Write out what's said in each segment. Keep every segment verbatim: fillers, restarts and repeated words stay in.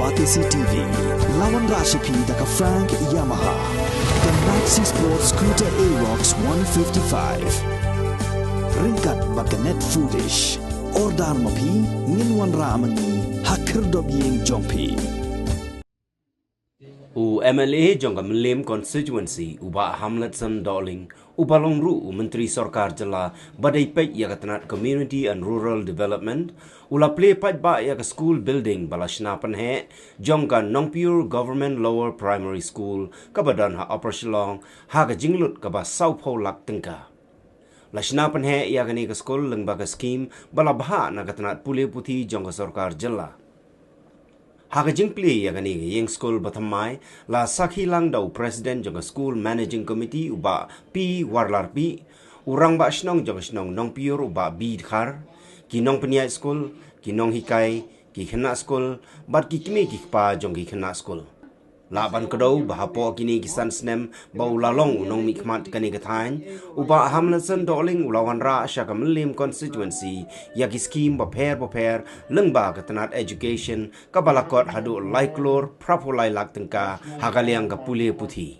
Batesi T V, la wanrah sha phi da ka Frank Yamaha, ka Maxi Sport Scooter Aerox one fifty-five. Ryngkat bad ka Net Foodish. Order ma phi, ngin wanrah ma ngi ha khyrdop ïing jong phi. U M L A jong ka Mylliem Constituency, u Bah Hamletson Dohling, uba long ruh u Myntri Sorkar Jylla ba dei peit ïa ka tnat Community and Rural Development, u la plie paidbah ïa ka school building ba la shna pynheh jong ka Nongpyiur Government Lower Primary School, kaba don ha Upper Shillong, ha ka jinglut kaba sawphew lak tyngka. La shna pynheh ïa kane ka skul lyngba ka skhim ba la bhah na ka tnat pule puthi jong ka sorkar jylla. Ha ka jingplie ïa kane ka ïing skul ba thymmai, la sakhi lang da u President jong ka School Managing Committee, u Bah P Warlarpi, u Rangbah Shnong jong ka shnong Nongpyiur, u Bah B Dkhar, ki nongpynïaid skul, ki nonghikai, ki khynnah skul, bad ki kmie ki kpa jong ki khynnah skul. Lah ban kdew ba hapoh kine ki san snem ba u la long u nongmihkhmat kane ka thaiñ, u Bah Hamletson Dohling u la wanrah sha ka Mylliem Constituency ïa ki skhim bapher bapher lyngba ka tnat education, kaba la kot haduh lai klur phraphew lai lak tyngka ha ka liang ka pule puthi.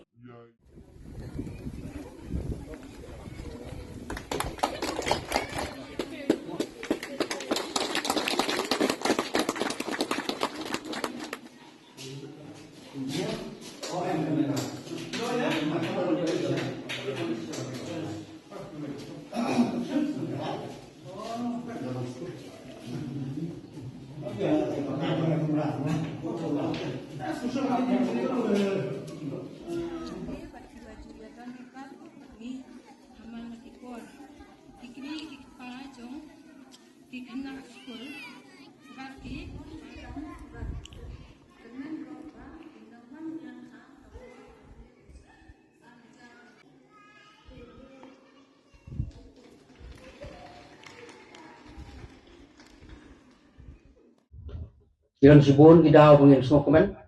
Ki don shibun ki daw ba ngin sngewkmen.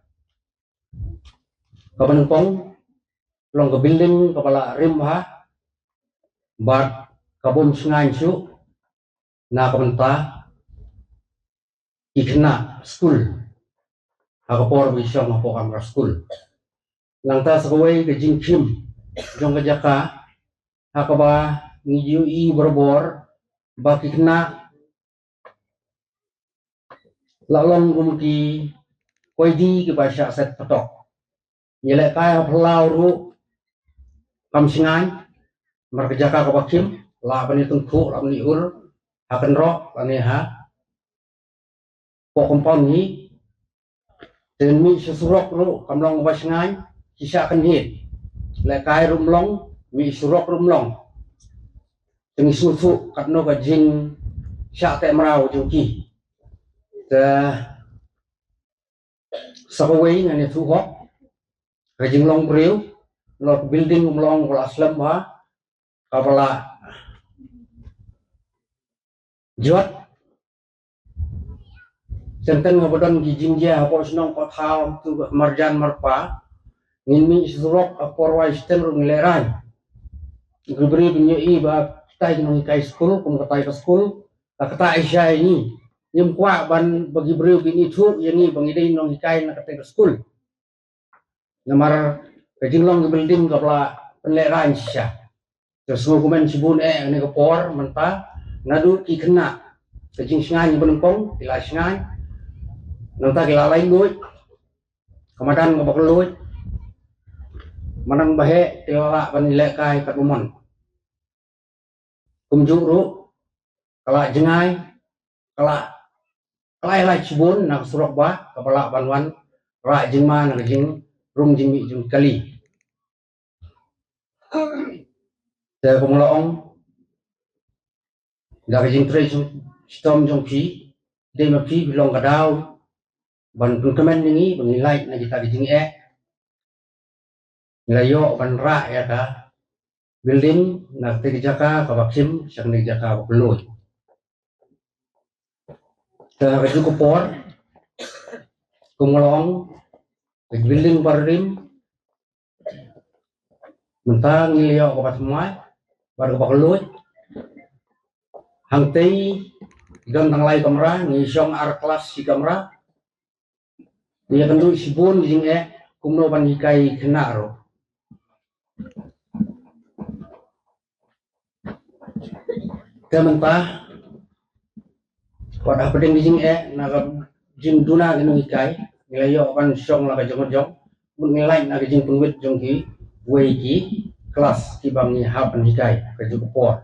Kaba nyngkong, long ka building kaba la rim bha bad ka bym shngaiñ shuh na ka bynta ki khynnah skul ha ka por ba ki shong hapoh kamra skul. Nangta sa kawei ka jingkhim jong ka jaka ha kaba ngi ju ïohi barabor ba ki khynnah la long kum ki koidi kiba shah set patok. Ngi lehkai ha phyllaw ruh kam shngaiñ, namar ka jaka kaba khim, lah ban ïa tyngkhuh, lah ban ïa ur ha kynroh lane hapoh compound ngi. Te mih sha surok ruh kam long kaba shngaiñ, ki shah kynhied. Lehkai ruh ym long, mih surok ruh ym long. Te ngi sngewthuh katno ka jingshah teh mraw jong ki. Te sa kawei ngan ïathuh hok, ka jinglong briew, lok building ym long, ka la slem bha, kaba la jot. Teng teng haba don ki jingjia hapoh shnong, hapoh thaw, tu marjan marpa, ngin mih surok, ha por wai shiteng ruh ngi lehraiñ. Ki briew kin ïohi ba kitai ki nonghikai skul, kum katai ka skul, ka kata ai shai ïa ngi. Ngim kwah ban ba ki briew kin ithuh ïa ngi ba ngi dei nonghikai na katai ka skul. Namar ka jinglong ka building kaba la pynlehraiñ shisha. Te sngewkmen shibun eh kane ka por mynta, naduh ki khynnah, ka jingshngaiñ ba nyngkong ki la shngaiñ, nangta ki la laitluid, ka madan kaba kylluid, madan ba heh ki la lah ban lehkai katba mon. Kumjuh ruh ka la jngai, ka la, ka la ïalait shibun na ka surok ba, kaba lah ban wanrah jingma na ka jingrung jingmih jong ki kali. Te kumba la ong, da ka jingtrei shitom jong phi, dei ma phi phi long ka daw ban pynkmen ïa ngi ba ngin lait na kita ki jingeh. Ngi la ïoh ban rah ïa ka building na kata ka jaka kaba khim sha kane ka jaka ba kylluid. Te ha kajuh ka por, kumba la ong, ka building ba rim, mynta ngi la ïoh kaba thymmai bad kaba kylluid. Hangtei don tang lai kamra, ngi shong ar klas shi kamra. Ïa kan duh shibun ki jingeh kumno ban hikai khynnah ruh. Te mynta wat hapdeng ki jingeh na ka jingduna ki nonghikai, ngi la ïoh ban shong la ka jong ka jong, mut ngi lait na ka jingpynwit jong kiwei ki klas kiba ngi hap ban hikai ka juh ka por.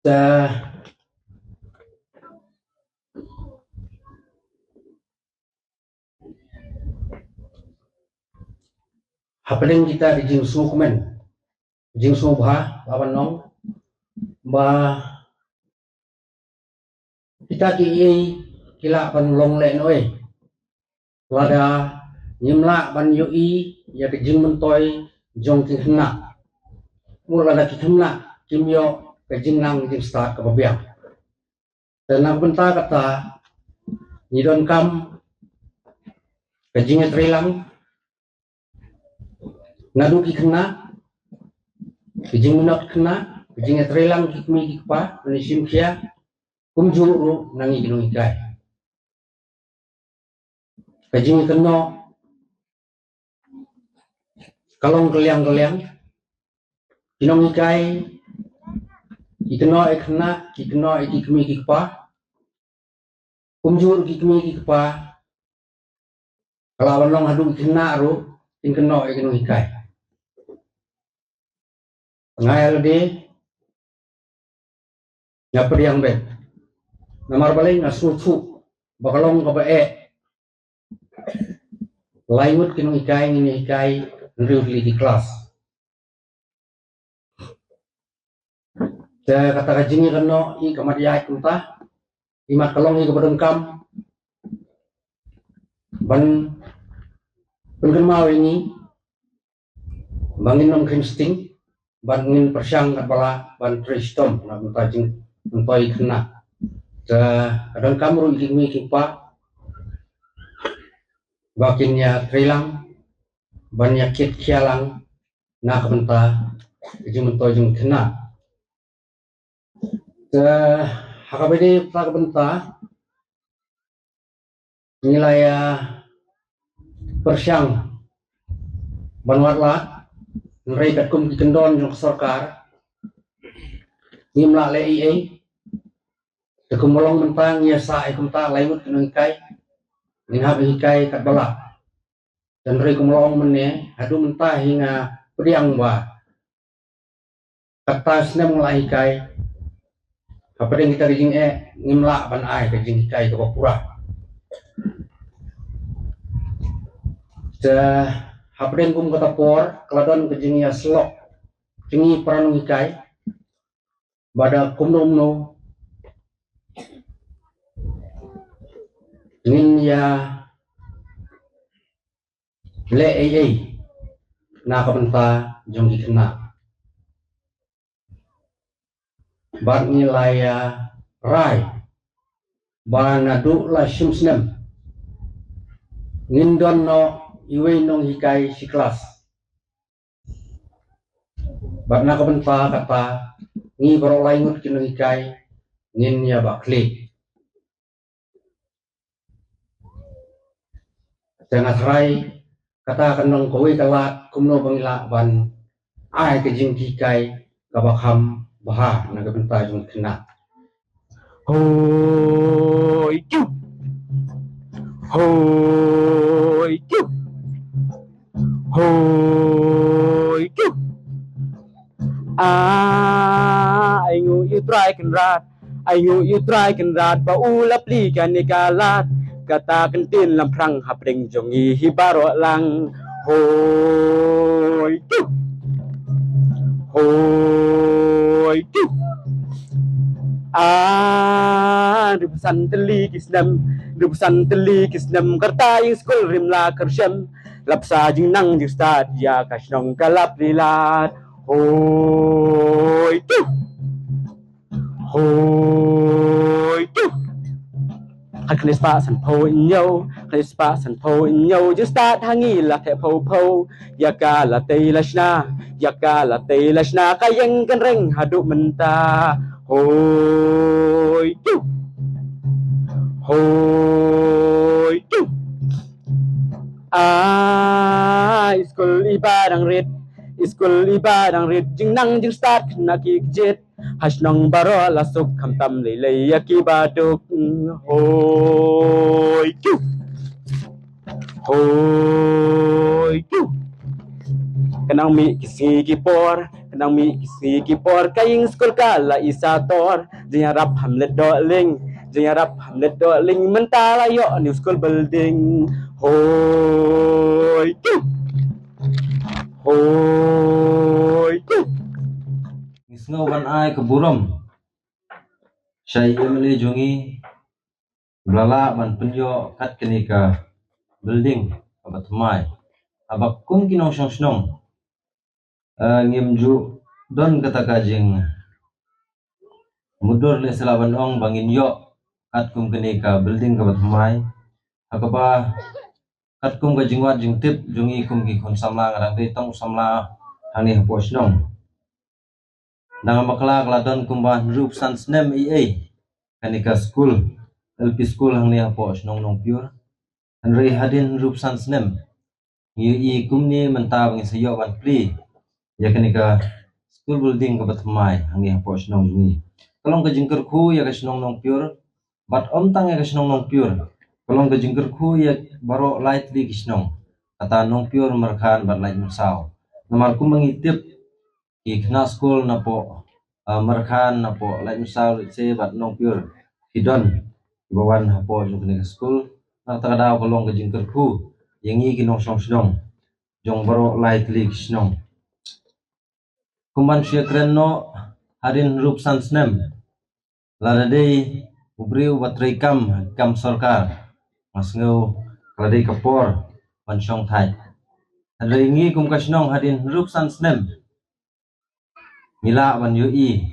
Te hapdeng kita ki jingsngewkmen, jingsngewbha, ba ban ong ba kita kiei ki lah ban long lehnohei lada ngim lah ban ïohi ïa ka jingmyntoi jong ki khynnah. Mut lada ki khynnah kim ïoh ka jingnang jingstad kaba biang. Te na ka bynta kata ngi donkam ka jingïatreilang naduh ki khynnah, ka jingmynot khynnah, ka jingïatreilang ki kmie ki kpa, ban ïashim khia, kumjuh ruh na ngi ki nonghikai. Ka jingkynnoh ka long kylliang kylliang. Ki nonghikai ki kynnoh ïa ki khynnah, ki kynnoh ïa ki kmie ki kpa. Kumjuh ruh ki kmie ki kpa, ka lah ban long haduh ki khynnah ruh kin kynnoh ïa ki nonghikai. Nga ïa lade nga pdiang beit. Namar balei? Nga sngewthuh ba ka long kaba eh. Lai ngut ki nonghikai ngin ïa hikai hynriew tylli ki klas. Te kata ka jingïakynnoh i ka mat ïaid kumta, i mat ka long i kaba donkam ban pynkynmaw ïa ngi ba ngin ym kheiñ sting, ba ngin pyrshang katba lah ban trei shitom na ka bynta jingmyntoi khynnah. Te ka donkam ruh ïa ki kmie ki kpa ba kin ïatreilang, ban ïakit khia lang na ka bynta ka jingmyntoi jong ki khynnah. Te ha kaba ïadei bad ka bynta ngi la ïa pyrshang ban wad lad, hynrei katkum ki kyndon jong ka sorkar ngim lah leh ei ei. Te kumba long mynta ngi ïa sah ïa kumta lai ngut ki nonghikai, ngin hap hikai katba lah. Te hynrei kumba long mynne, haduh mynta hi nga pdiang ba kata snem nga la hikai, hapdeng kita ki jingeh ngim lah ban ai ka jinghikai kaba pura. Te hapdeng kum kata por ka la don ka jingïasyllok jong ngi para nonghikai ba da kumno kumno ngin ïa leh ei ei na ka bynta jong ki khynnah. Bad ngi la ïa rai ba naduh la shim snem ngin don noh iwei nonghikai shi klas. Bad na ka bynta kata ngi baroh lai ngut ki nonghikai ngin ïa ba khlieh. Te nga tharai kata kan long kawei ka lad kumno ba ngi lah ban ai ka jinghikai kaba kham bha na ka bynta jong ki khynnah. Hoi kiu. Hoi kiu. Hoi kiu. Ah, ai nguh ïa U Trai Kynrad, ai nguh ïa U Trai Kynrad ba u la plie kane ka lad. Kata ka ktien lamphrang hapdeng jong ngi hi baroh lang. Hoi kiu. Hoi kiu. Ah, hynriewphew san tylli ki snem, hynriewphew san tylli ki snem ka rta ïing skul rim la kyrshem. La bsa jingnang jingstad ïa ka shnong ka la plie lad. Hoi kiu. Hoi kiu. Khatkhlieh spah sanphew hynñiew, khatkhlieh spah sanphew hynñiew, jingstad ha ngi la theh phew phew. Ïa ka la tei la shna, ïa ka la tei la shna, ka ïeng kynreng haduh mynta. Hoi tu. Hoi tu. Ah, iskul iba dang rit. Iskul iba dang rit. Jingnang jingstad na ki kjit. Ha shnong baroh la suk khamtam lei lei ïa ki baduk. Hoi tu. Hoi tu. Ka nang mih ki sngi ki por, ka nang mih ki sngi ki por, ka ïing skul ka la i sa tor. Jingïarap hamlet Dohling, jingïarap hamlet Dohling, mynta la ïoh new school building. Hoi tu. Hoi tu. Ngi sngew ban ai ka burom sha i M L A jong ngi, ba la lah ban pynïoh kat kane ka building kaba thymmai. Haba kum ki nongshong shnong, eh, ngim ju don kata ka jingmudui lehse lah ban ong ba ngin ïoh kat kum kane ka building kaba thymmai. Ha kaba kat kum ka jingwad jingtip jong ngi kum ki khun samla, nga dang dei tang samla hangne hapoh shnong. Dang bakla ka la don kumba hynriewphew san snem ei ei kane ka skul, L P skul hangne hapoh shnong Nongpyur. Hynrei hadien hynriewphew san snem, ngi ïohi kumne mynta ba ngi sa ïoh ban plie ïa kane ka skul building kaba thymmai hangne hapoh shnong jong ngi. Ka long ka jingkyrkhu ïa ka shnong Nongpyur, bad ym tang ïa ka shnong Nongpyur, ka long ka jingkyrkhu ïa baroh lai tylli ki shnong, kata Nongpyur, Markhan bad Laitmynsaw. Namar kumba ngi tip, ki khynnah skul napoh, ah, Markhan, napoh Laitmynsaw, lehse bad Nongpyur ki don kiba wan hapoh jong kane ka skul. Na kata ka daw ka long ka jingkyrkhu ïa ngi ki nongshong shnong jong baroh lai tylli ki shnong. Kumban shu ïakren noh, hadien hynriewphew san snem, lada dei u briew uba trei kam, kam sorkar, nga sngew ka la dei ka por ban shong thait. Hynrei ngi kum ka shnong, hadien hynriewphew san snem, ngi lah ban ïohi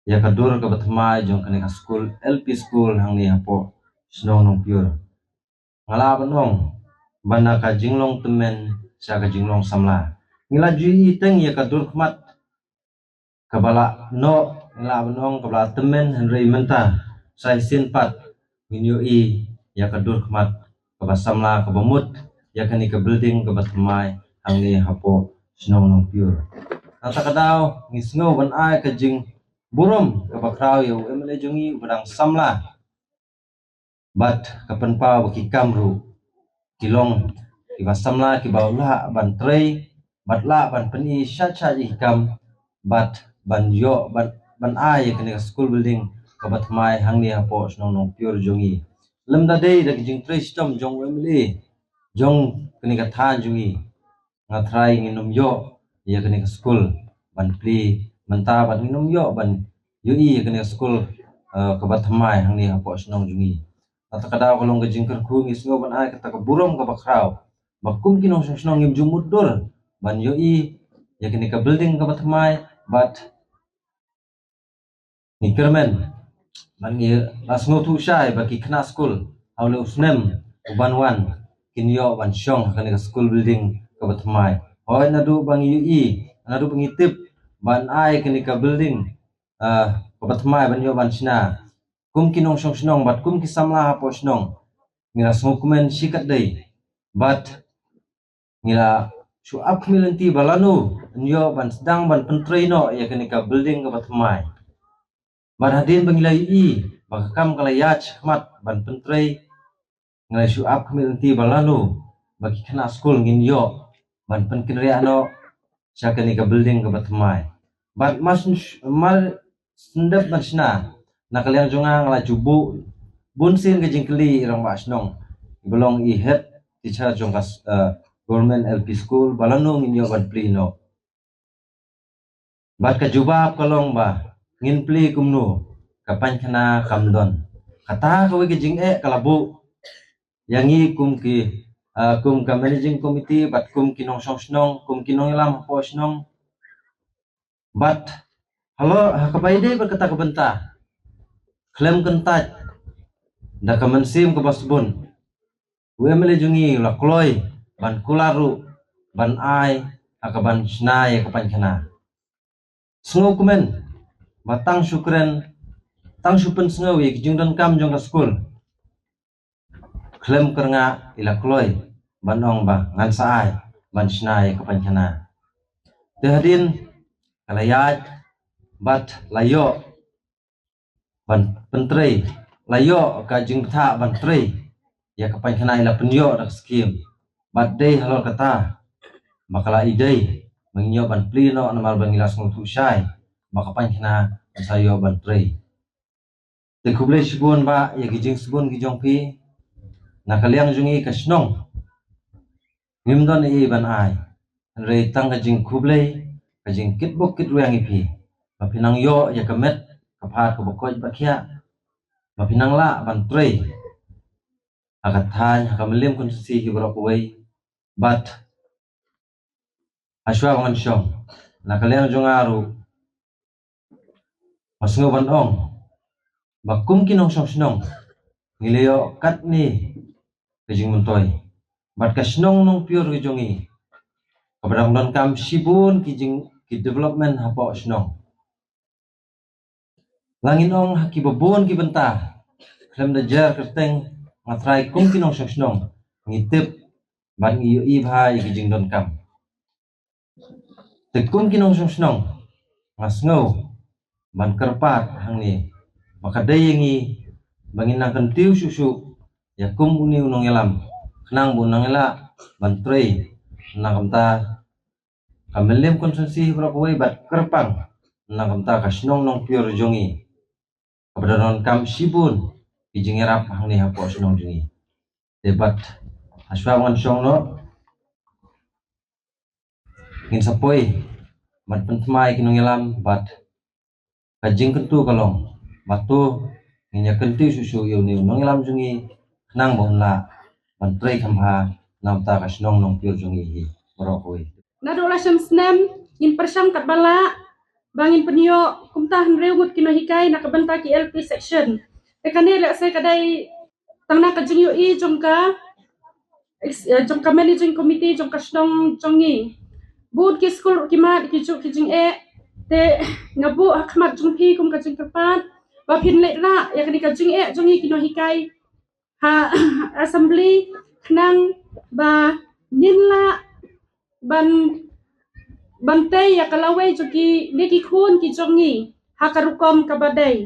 ïa ka dur kaba thymmai jong kane ka skul, L P skul hangne hapoh shnong Nongpyur. Nga lah ban ong, ban na ka jinglong tymmen sha ka jinglong samla. Ngi la ju ïohi teng ïa ka dur khmat kaba la noh, ngi lah ban ong kaba la tymmen, hynrei mynta sa shisien pat ngin ïohi ïa ka dur khmat kaba samla, kaba mut ïa kane ka building kaba thymmai hangne hapoh shnong Nongpyur. Na kata ka daw ngi sngew ban ai ka jingburom kaba khraw ïa u M L A jong ngi uba dang samla bad ka pynpaw ba ki kam ruh ki long kiba samla, kiba lah ban trei bad lah ban pyni sha sha ïa ki kam bad ban ïoh ban, ban ai ïa kane ka school building kaba thymmai hangne hapoh shnong Nongpyur jong ngi. Lymda dei da ka jingtrei shitom jong u M L A jong kane ka thaiñ jong ngi, nga tharai ngin ym ïoh ïa kane ka school ban plie mynta bad ngin ym ïoh ban ïohi ïa kane ka school, eh, kaba thymmai hangne hapoh shnong jong ngi. Na kata ka daw ka long ka jingkyrkhu, ngi sngew ban ai kata ka burom kaba khraw ba kum ki nongshong shnong ngim ju mutdur ban ïohi ïa kane ka building kaba thymmai bad ngi kyrmen bad ngi la sngewthuh shai ba ki khynnah skul ha u leh u snem u ban wan kin ïoh ban shong ha kane ka school building kaba thymmai. Hooid, naduh ba ngi ïohi, naduh ba ngi tip ban ai kane ka building, ah, kaba thymmai ban ïoh ban shna, kum ki nongshong shnong bad kum ki samla hapoh shnong, ngi la sngewkmen shikatdei bad ngi la shu ap khmih lynti ba lano yn ïoh ban sdang ban pyntrei noh ïa kane ka building kaba thymmai. Bad hadien ba ngi la ïohi ba ka kam ka la ïaid shakhmat ban pyntrei, ngi la shu ap khmih lynti ba lano ba ki khynnah skul ngin ïoh ban pynkynriah noh sha kane ka building kaba thymmai. Bad mar syn-, mar syn dep ban shna, na ka liang jong nga nga la ju buh bun sien ka jingkylli ïa i rangbah shnong, iba long i head teacher jong ka, eh, government L P school, ba lano ngin ïoh ban plie noh. Bad ka jubab ka long ba ngin plie kumno, ka paiñkhana kam don. Kata kawei ka jingeh ka la buh ïa ngi kum ki, ah, kum ka managing committee bad kum ki nongshong shnong, kum ki nongïalam hapoh shnong. Bad halor, ha kaba ïadei bad kata ka bynta, khlem kyntait, da ka mynsiem kaba sbun, u M L A jong ngi u la kloi ban kular ruh ban ai ha kaban shna ïa ka paiñkhana. Sngewkmen ba tang shu kren, tang shu pynsngew ïa ki jingdonkam jong ka skul, khlem kyrngah i la kloi ban ong ba ngan sa ai ban shna ïa ka painkhana. Te hadien ka la ïaid bad la ïoh ban pyntrei, la ïoh ka jingbthah ban trei ïa ka painkhana, i la pynïoh da ka skim. Bad dei halor kata ba ka la ïadei ba ngin ïoh ban plie noh, namar ba ngi la sngewthuh shai ba ka painkhana kan sa ïoh ban trei. Te khublei shibun ba ïa ki jingsbun ki jong phi. Na ka liang jong ngi ka shnong ngim don ei ban ai, hynrei tang ka jingkhublei, ka jingkitbok kitrwiang ïa phi ba phi nang ïoh ïa ka met ka phad kaba koit ba khiah, ba phi nang lah ban trei ha ka thaiñ, ha ka Mylliem constituency hi baroh kawei. Bad hashwa ba ngan shong, na ka liang jong nga ruh, nga sngew ban ong ba kum ki nongshong shnong ngi la ïoh katne ka jingmyntoi. Bad ka shnong Nongpyiur ka jong ngi kaba dang donkam shibun ki jing, ki development hapoh shnong. La ngin ong ha kiba bun ki bynta, khlem da jer kyrteng, nga trai kum ki nongshong shnong ngi tip bad ngi ïohi bha ïa ki jingdonkam. Te kum ki nongshong shnong nga sngew ban kyrpad hangne ba ka dei ïa ngi ba ngin nang kyntiew shuh shuh ïa kum une u nongïalam, khnang ba un nang ïalah ban trei na ka bynta ka Mylliem constituency baroh kawei bad kyrpang na ka bynta ka shnong Nongpyiur jong ngi kaba da donkam shibun ki jingïarap hangne hapoh shnong jong ngi. Te bad hashwa ba ngan shong noh, ngin sa poi ban pynthymmai ki nongïalam bad ka jingkyntu ka long ba to ngin ïa kyntiew shuh shuh ïa une u nongïalam jong ngi, khnang ba un lah ban trei kham bha na ka bynta ka shnong Nongpyiur jong ngi hi baroh kawei. Naduh la shem snem ngin pyrshang katba lah ba ngin pynïoh kumta hynriew ngut ki nonghikai na ka bynta ki L P section. Te kane lehse ka dei tang na ka jingïohi jong ka, eh, jong ka managing committee jong ka shnong jong ngi. Bun ki skul ruh ki mad ki juh ki jingeh. Te nga buh ha khmat jong phi kum ka jingkyrpad ba phin leit rah ïa kane ka jingeh jong ngi ki nonghikai ha assembly, khnang ba ngin lah ban, ban tei ïa ka lawei jong kine ki khun ki jong ngi ha ka rukom kaba dei.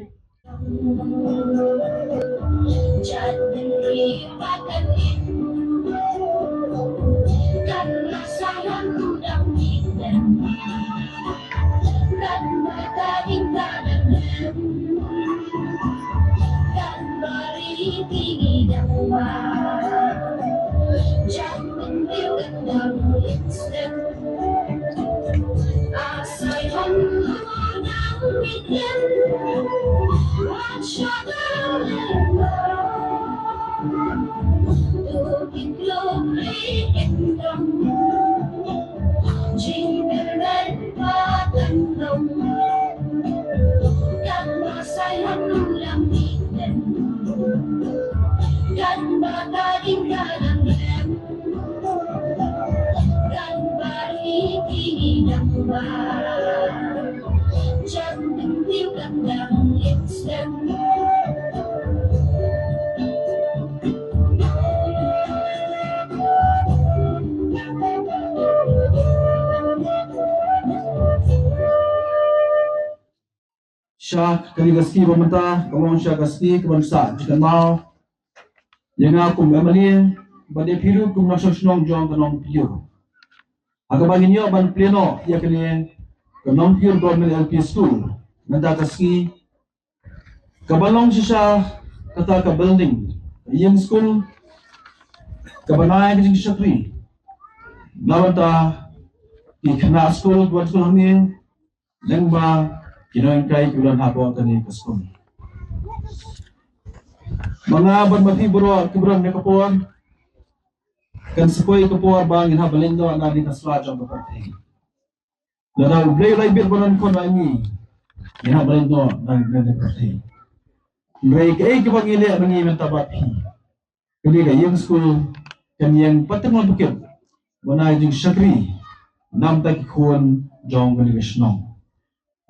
Sha kane ka sngi ba mynta, ka long sha ka sngi kaban sa jingkynmaw ïa nga kum M L A, bad ïa phi ruh kum nongshong shnong jong ka Nongpyiur. Ha kaba ngin ïoh ban plie noh ïa kane ka Nongpyiur Government L P School mynta ka sngi, kaba long shisha kata ka building, ka ïing skul, kaba nai ka jingshakri na bynta ki khynnah skul kiba skul hangne, lyngba ki nonghikai kiba don hapoh kane ka skul. Ma nga bad ma phi baroh kiba don ha ka por, kan sa poi ka por ba ngin hap ban leit noh na kane ka sla jong ka pyrthei. Lada U Blei u la ïa bit ban wan khot ïa ngi, ngin hap ban leit noh na kane ka pyrthei. Hynrei kaei kaba ngi leh ma ngi mynta bad phi, kane ka ïing skul kan ïeng pat tang long pakhet, ban ai jingshakri na bynta ki khun jong kane ka shnong.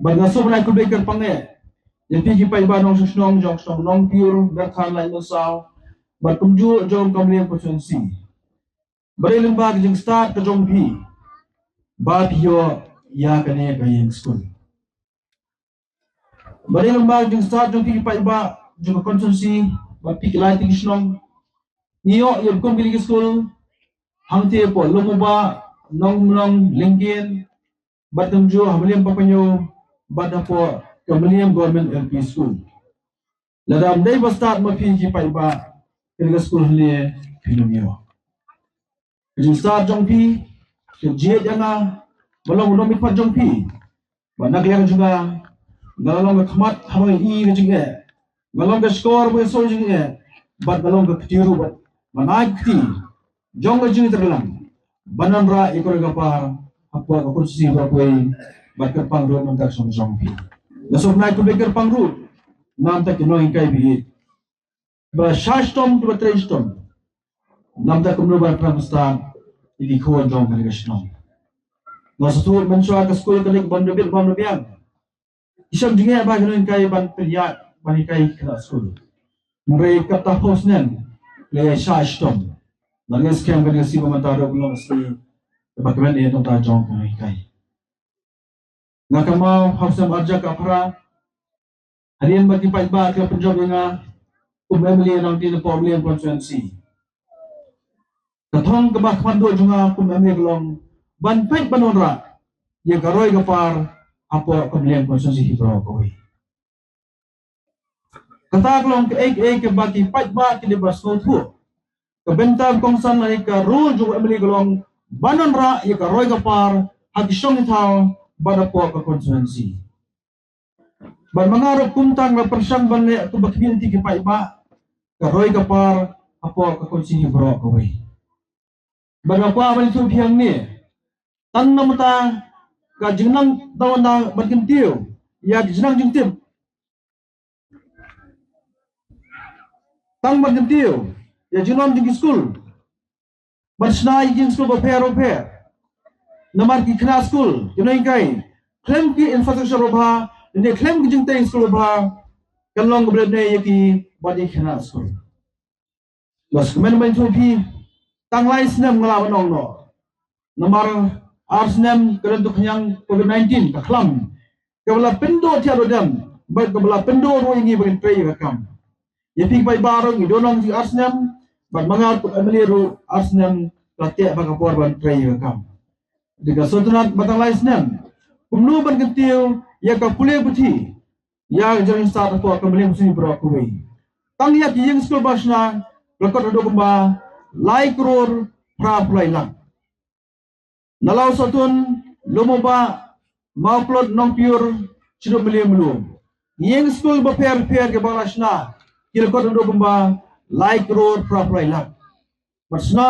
Bad nga sngewbha ban khublei kyrpang eh ïa phi ki paidbah nongshong shnong jong shnong Nongpyur, Merthan, Laitumkhrah bad kumjuh jong ka Mylliem constituency. Bad lyngba ka jingstad ka jong phi ba phi ïoh ïa kane ka ïing skul. Bad lyngba ka jingstad jong phi ki paidbah jong ka constituency, ba phi ki lai ki shnong, ngi ïoh ïa kum kine ki skul hangtei hapoh Lum U Bah, Nongmnong, Lyngkien, bad kumjuh ha Mylliem Papaïaw, bad hapoh ka Mylliem Government L P School. Lada ym dei ba stad ma phi ki paidbah, kane ka skul hangne phim ïoh. Ka jingstad jong phi ka jied ïa nga ba long u nongmihpat jong phi. Bad na ka liang jong nga, nga la long ka khmat haba nga ïohi ka jingeh, nga long ka shkor ba nga soi jingeh, bad nga long ka kti ruh, bad nga ai ka kti jong ka jingtreilang ban wanrah ïa ka roi ka par hapoh ka constituency baroh kawei, bad kyrpang ruh na ka bynta ka shnong jong phi. Nga sngewbha ban kyrpang ruh na ka bynta ki nonghikai ba ïeit, ba shah shitom, ba trei shitom, na ka bynta kumno ban pynstad ïa ki khun jong kane ka shnong. Nga sngewthuh mynshuwa ka skul ka dei ka bym da bit bym da biang. Ki shem jingeh ba ki nonghikai ban pynïaid ban hikai ki khynnah skul. Hynrei kata phew snem ki la ïai shah shitom. Bad nga ngeit skhem kane ka sngi ba mynta ruh ka long ka sngi kaba kmen ïa ka bynta jong ki nonghikai. Nga kynmaw ha u snem ar hajar khatphra, hadien ba ki paidbah ki la pynjop ïa nga kum M L A na ka bynta ka Mylliem constituency, ka thong kaba kham duh jong nga kum M L A ka long ban peit ban wanrah ïa ka roi ka par hapoh ka Mylliem constituency hi baroh kawei. Kata ka long kaei kaei kaba ki paidbah ki dei ban sngewthuh. Ka bynta kongsan lane ka role jong u M L A ka long ban wanrah ïa ka roi ka par ha ki shnong ki thaw bad hapoh ka constituency. Bad ma nga ruh kumta nga pyrshang ban leh kumba khmih lynti ki paidbah ka roi ka par hapoh ka constituency baroh kawei. Bad nga kwah ban ïathuh phi hangne, tang namar ka jingnang tang namar ban kyntiew ïa ka jingnang jingtip, tang ban kyntiew ïa ka jingnang jong ki skul, ban shna ïa ki ïing skul bapher bapher. Namar ki khynnah skul, ki nonghikai, khlem ki infrastructure babha, lane khlem ki jingtei skul babha, kan long kaba lehnoh ïa ki bad ïa ki khynnah skul. Bad kumne ban ïathuh phi, tang lai snem nga la ban ong noh. Namar ar snem ka dei tu ka khñiang covid nineteen ka khlam, kaba la pynduh thiah duh dem bad kaba la pynduh ruh ïa ngi ba ngin trei ïa ka kam. Ïa phi ki paidbah ruh ngi don nong jong ar snem, bad ma nga kum M L A ruh ar snem ka la teh bha ka por ban trei ïa ka kam. Te nga sngewtynnat ba tang lai snem kumno ban kyntiew ïa ka pule puthi, ïa ka jingstad hapoh ka Mylliem constituency baroh kawei. Tang ïa ki ïing skul ba shna ka la kot haduh kumba lai klur phra phew lai lak. Na Lawsohtun, Lum U Bah, Mawplot, Nongpyur, Shillong, Mylliem, Mylliem, ïing skul bapher bapher kiba la shna ki la kot haduh kumba lai klur phra phew lai lak. Bad shna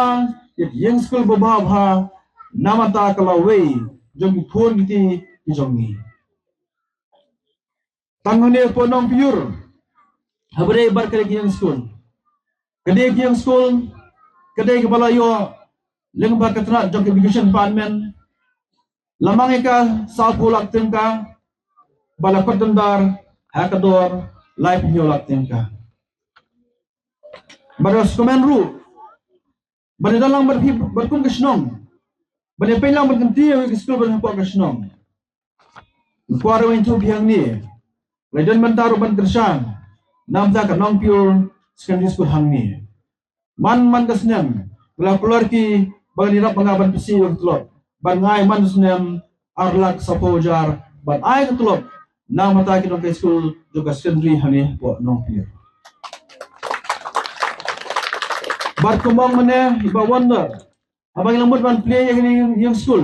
ïa ki ïing skul babha babha namar ka lawei jong ki khun ki kti ki jong ngi. Tang hangne hapoh Nongpyur, haba dei bad ka dei ka ïing skul, ka dei ka ïing skul, ka dei kaba la ïoh lyngba ka tnat jong ka Education Department, la mang ïa ka sawphew lak tyngka, ba la kot dondar ha ka dor laiphew hynñiew lak tyngka. Bad ka sngewkmen ruh ban ïadon lang bad phi bad kum ka shnong, ban ïapeit lang ban kyntiew ïa ki skul ba don hapoh ka shnong. Nga kwah ruh ban ïathuh phi hangne, la don mynta ruh ban kyrshan namar ka Nongpyur Secondary School hangne. Man man ka snem nga la kular ki ba ngan ïarap ba nga ban pynshai ïa ka tulop, ban ngai man ka snem ar lak sawphew hajar ban ai ka tulop namar ki nonghikai skul jong ka secondary hangne hapoh Nongpyur. Bad kumba ong mynne i Bah Wonder, haba ngi la mut ban plie ïa kane ka ïing skul,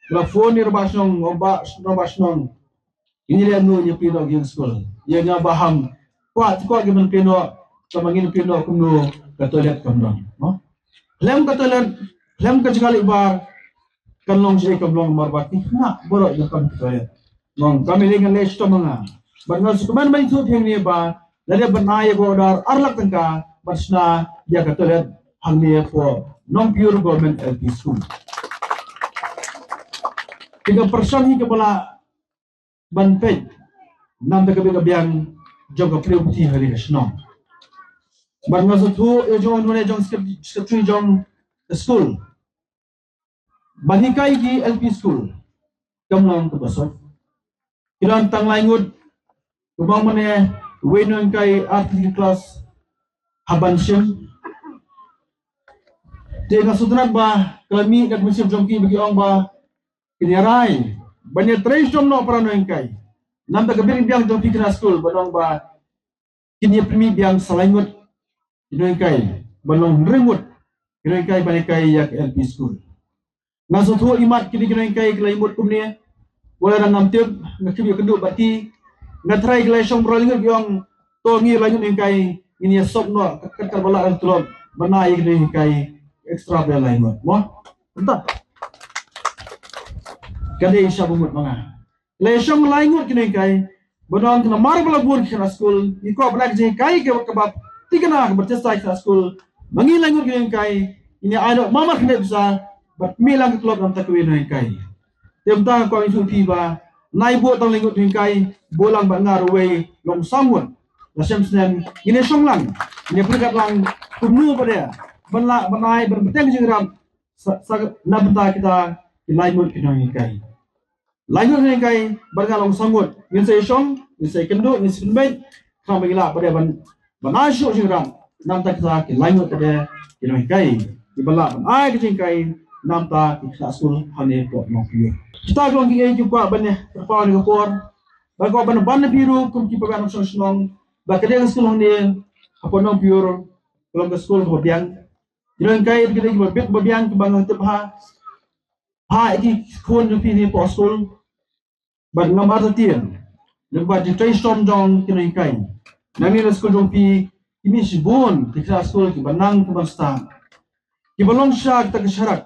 la phone ïa u rangbah shnong, u rangbah, rangbah shnong, ngi leh kumno ïa plie noh ka ïing skul. Ïa nga Bah Ham, kwah te kwah ki ban plie noh, tangba ngin plie noh kumno, ka toilet kam don, no? Khlem ka toilet, khlem ka jaka leit bar, kan long shisha kam long namar ba ki khynnah baroh ïa kam ki toilet. Ngan kam ïa ngan leh shitom ma nga. Bad nga sngewkmen ban ïathuh phi hangne ba la dep ban ai ïa ka order ar lak tyngka ban shna ïa ka toilet hangne hapoh Nongpyur Government L P School. Te ka pyrshang hi kaba la ban peit namar ka bit ka biang jong ka pule puthi ha ri ka shnong. Bad nga sngewthuh ïa jong u nonghikai jong script script jong ka skul ban hikai ki L P skul kam long kaba suk. Ki don tang lai ngut, kumba mynne wei nonghikai ar tylli ki klas hap ban shim. Te nga sngewtynnat ba ka la mih na ka mynsiem jong ki ba ki ong ba kin ïa rai ban ïa trei shitom noh para nonghikai. Namar ka bit ka biang jong phi khynnah skul ba ong ba kin ïa pynmih biang sa lai ngut ki nonghikai, ban long hynriew ngut ki nonghikai ban hikai ïa ka L P skul. Nga sngewthuh imat kine ki nonghikai ki la ïa mut kumne. Wat la ngam tip, nga khlem ïakynduh bad ki. Nga tharai ki la ïa shong baroh lai ngut ki ong to ngi lai ngut nonghikai ngin ïa sop noh kat kat ba lah ka tlot ban ai ïa ki nonghikai extra ba lai ngut mo. Mynta ka dei sha ba mut ma nga. La ïa shong lai ngut ki nonghikai, ba dang namar ba la bun ki khynnah skul, ngi kwah ban ai ka jinghikai kaba thikna kaba tisa ki khynnah skul. Ma ngi lai ngut ki nonghikai, ngin ïa ai noh marmar khyndai pisa bad mih lang ka tlot namar kawei nonghikai. Te mynta nga kwah ïathuh ïa phi ba nai buh tang lai ngut nonghikai, buh lang bad nga ruh wei long saw ngut. La shem snem ngin ïa shong lang, ngin ïa pyrkhat lang kumno ba dei ban lah ban ai ban bteng jingïarap sa, sa na bynta kita ki lai ngut ki nonghikai. Lai ngut nonghikai bad nga long saw ngut. Ngin sa ïa shong, ngin sa ïa kynduh, ngin sa ïa pynbeit. Khnang ba ngi lah pat de ban, ban ai shuh jingïarap na bynta kita ki lai ngut pat de ki nonghikai kiba lah ban ai ka jinghikai na bynta ki khynnah skul hangne hapoh Nongpyiur. Kita ki long kiei kiba kwah ban ïa kyrpad ha kane ka por. Ba kwah ban ban ïa phi ruh kum ki paidbah nongshong shnong ba ka dei ka skul hangne hapoh Nongpyiur ka long ka skul kaba biang. Ki nonghikai ki dei kiba bit ba biang kiba ngan tip ha ha ki khun jong phi ne hapoh skul. Bad ngam artatien lyngba jingtrei shitom jong ki nonghikai. Nangne na skul jong phi ki mih shibun ki khynnah skul kiba nang kiba stad, kiba long sha kita ki sharak,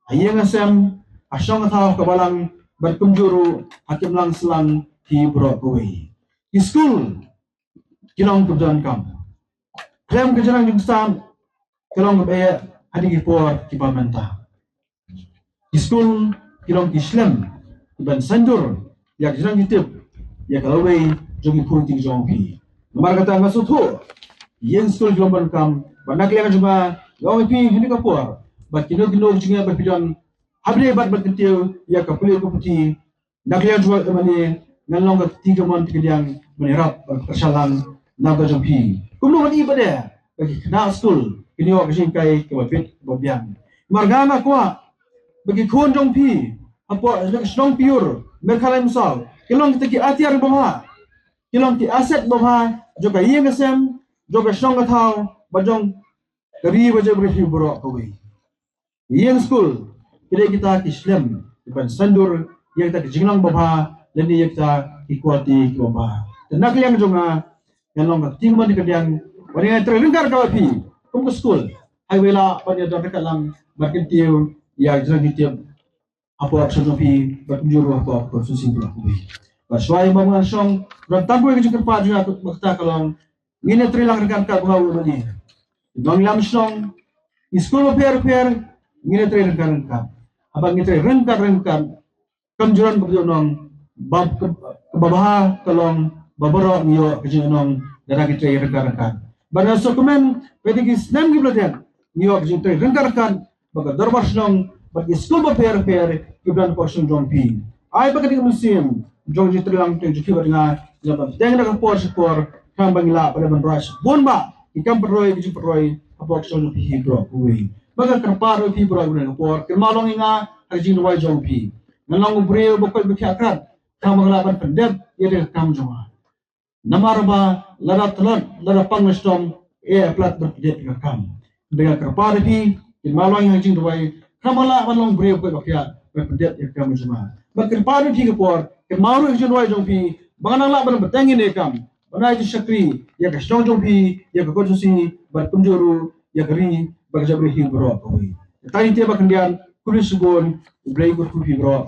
ha ïing ha sem, ha shong ha thaw, ha ka balang, bad kumjuh ruh ha ki imlang sahlang hi baroh kawei. Ki skul ki long kaba donkam. Khlem ka jingrang jingstad ka long kaba eh ha kine ki por kiba mynta. Ki skul ki long ki shlem kiban saiñdur ïa ka jingrang jingtip ïa ka lawei jong ki khun ki jong phi. Namar kata nga sngewthuh ïing skul ki long ba donkam, bad na ka liang jong nga nga ong ïa phi ha kane ka por ba kino kino ki jingeh ba phi don, hap dei bad ban kyntiew ïa ka pule ka puthi. Na ka liang jong nga mynne ngan long ka kti kamon kti kadiang ban ïarap ban pyrshang lang na ka jong phi. Kumno ban ïoh ba dei ba ki khynnah skul kin ïoh ka jinghikai kaba bit kaba biang. Namar nga nga kwah ba ki khun jong phi hapoh ka shnong Piur, Merkhalai Msaw, ki long kita ki atiar babha, ki long ki asset babha jong ka ïing ka sem, jong ka shnong ka thaw, bad jong ka ri bad jong ka ri baroh kawei. Ïing skul ki dei kita ki shlem kiban saiñdur ïa kita ki jinglong babha lane ïa kita ki quality kiba bha. Te na ka liang jong nga, ngan long ka kti kamon kti kadiang ban ïa trei ryngkat bad phi kum ka skul, ha kaba lah ban ïa don ryngkat lang bad kyntiew ïa ka jingrang jingtip hapoh ka shnong jong phi bad kumjuh ruh hapoh ka constituency baroh kawei. Bad shuwa ïa ba ngan shong, don tang kawei ka jingkyrpad jong nga, kata ka long ngin ïa trei lang ryngkat ryngkat bad nga u mynne. Nongïalam shnong, ki skul bapher bapher, ngin ïa trei ryngkat ryngkat. Haba ngi trei ryngkat ryngkat, kam ju don kaba ju nong ba, kaba bha ka long ba baroh ngi ïoh ka jingïainong lada ngi trei ryngkat ryngkat. Bad nga sngewkmen ba ha ki snem kiba la dep ngi ïoh ka jingtrei ryngkat ryngkat bad ka dorbar shnong bad ki skul bapher bapher kiba don hapoh shnong jong phi. Ai ba ka dei ka mynsiem jong jingtrei lang jong phi bad nga, jong ban bteng da ka por sha ka por, khnang ba ngi lah ban roi sha bun bah ki kam pynroi, ki jingpynroi hapoh shnong jong phi hi baroh kawei. Bad nga kyrpad ïa phi baroh kawei ha ka por, kynmaw long ïa nga ha ka jingduwai jong phi. Ngan long u briew ba koit ba khiah krad, khnang ba nga lah ban pyndep ïa ka kam jong nga. Namar ba lada tlot, lada pang na shitom, eh, plat ban pyndep ïa ka kam. Te nga kyrpad ïa phi, kynmaw long ïa ka jingduwai, khnang ba lah ban long briew ba koit ba khiah ban pyndep ïa ka kam jong nga. Bad kyrpad ïa phi ka por, kynmaw ruh ïa ka jingduwai jong phi ba ngan nang lah ban bteng ïa kane ka kam, ban ai jingshakri ïa ka shnong jong phi, ïa ka constituency, bad kumjuh ruh ïa ka ri bad ka jaitbynriew hi baroh kawei. Te tang ïa kata ba khyndiat, khublei shibun, U Blei un kyrkhu ïa phi baroh.